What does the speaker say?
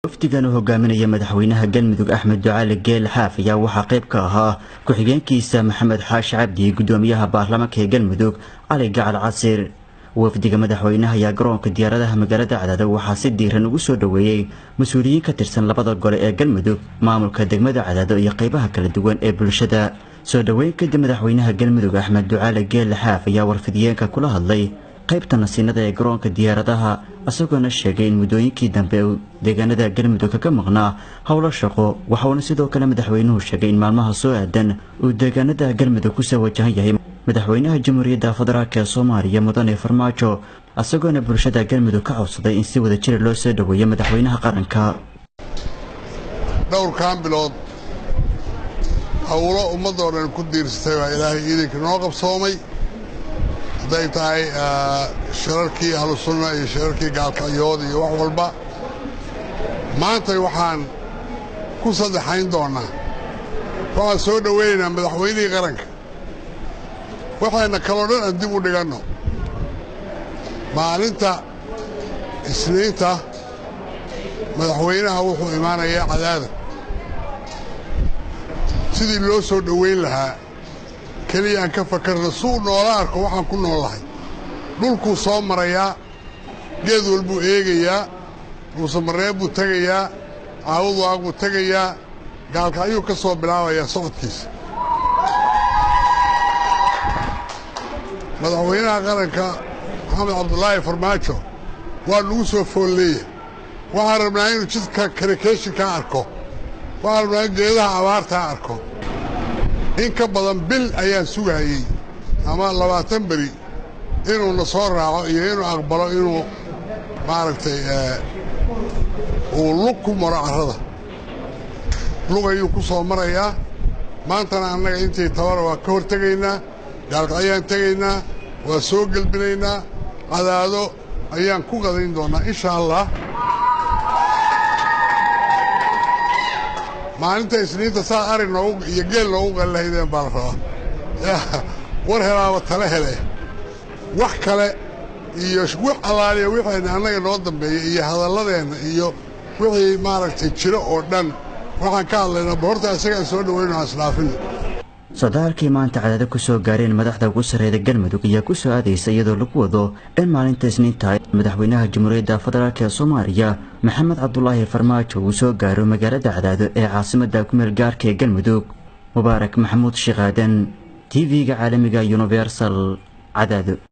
Wafdigan uu hogaaminaya madaxweynaha Galmudug Axmed Ducaale Geel Xaaf ayaa waxaa qayb ka ahaa ku-xigeenkiisa Maxamed Xaashi Cabdi, gudoomiyaha baarlamaanka ee Galmudug Cali Gacal Casir. Wafdiga madaxweynaha ayaa garoonka diyaaradaha magaalada Cadaado waxaa si diiran ugu soo dhoweeyey mas-uuliyiin ka tirsan labada gole ee Galmudug, maamulka degmada Cadaado iyo qaybaha kala duwan ee bulshada. Soo dhoweyn kadib, madaxweynaha Galmudug Axmed Ducaale Geel Xaaf ayaa warfidiyeenka kula hadlay qaybta nasiinada ee garoonka diyaaradaha, isagoona sheegay in muddooyinkii dambe uu deegaanada Galmudug kaga maqnaa howlo shaqo. Waxauna sidoo kale madaxweynuhu sheegay in maalmaha soo aadan uu deegaanada Galmudug kusoo wajahan yahay madaxweynaha Jamhuuriyadda Federaalk ee Soomaaliya Mudane Farmaajo, isagoona bulshada Galmudug ka codsaday in si wada jira loo soo dhoweeyo madaxweynaha qaranka. Dhowrkan bilood howlo ummaddoo dhan ku diirsatay baa Ilaahay iidanka noo qabsoomay, hadday tahay shirarkii Ahlusunna iyo shirarkii Gaalkacyood iyo wax walba. Maantay waxaan ku saddexayn doonnaa, waxaan soo dhowaynaynaa madaxweynihii qaranka. Waxayna kaloo dhan aan dib u dhiganno. Maalinta Isniinta madaxweynaha wuxuu imaanayaa Cadaada. Sidii loo soo dhowayn lahaa keliya aan ka fakarna, suu noola arko waxaan ku noolahay. Dhulkuu soo marayaa, geed walbuu eegayaa, Dhuusamareeb buu tegayaa, Caawudwaaq buu tegayaa, Gaalkacyuu ka soo bilaabayaa socodkiisa. Madaxweynaha qaranka Maxamed Cabdulaahi Farmaajo waa nagu soo foolleeya. Waxaan rabnaa inuu jidka karikeeshinkaa arko, waxaan rabnaa in geedaha abaartaa arko. In ka badan bil ayaan sugayey ama 20 beri inuu na soo raaco iyo inuu aqbalo inuu maaragtay uu lug ku maro carrada. Lug ayuu ku soo marayaa. Maantana annaga intii tabara waa ka hor tegaynaa, Gaalkacyaan tegaynaa, waa soo gelbinaynaa, Cadaado ayaan ku qadayn doonnaa insha Allah. Maalinta Isniinta saa ari noogu iyo geel noogu qallahaydeen baa la rabaa. War helaaba tale hele. Wax kale iyo wax allaaliya wixayna annaga noo dambeeya iyo hadalladeenna iyo wixii maaragtay jiro oo dhan waxaan ka hadlaynaa horta isagaan soo dhowayno, aan isdhaafino. Socdaalkii maanta Cadaado kusoo gaareen madaxda ugu sarreeda Galmudug ayaa kusoo aadaysa iyadoo lagu wado in maalinta Isniinta madaxweynaha Jamhuuriyadda Federaalk ee Soomaaliya Maxamed Cabdulaahi Farmaajo uu soo gaaro magaalada Cadaado ee caasimada kumeel gaarka ee Galmudug. Mubaarak Maxamuud Sheekh Aadan, TV-ga caalamiga Universal, Cadaado.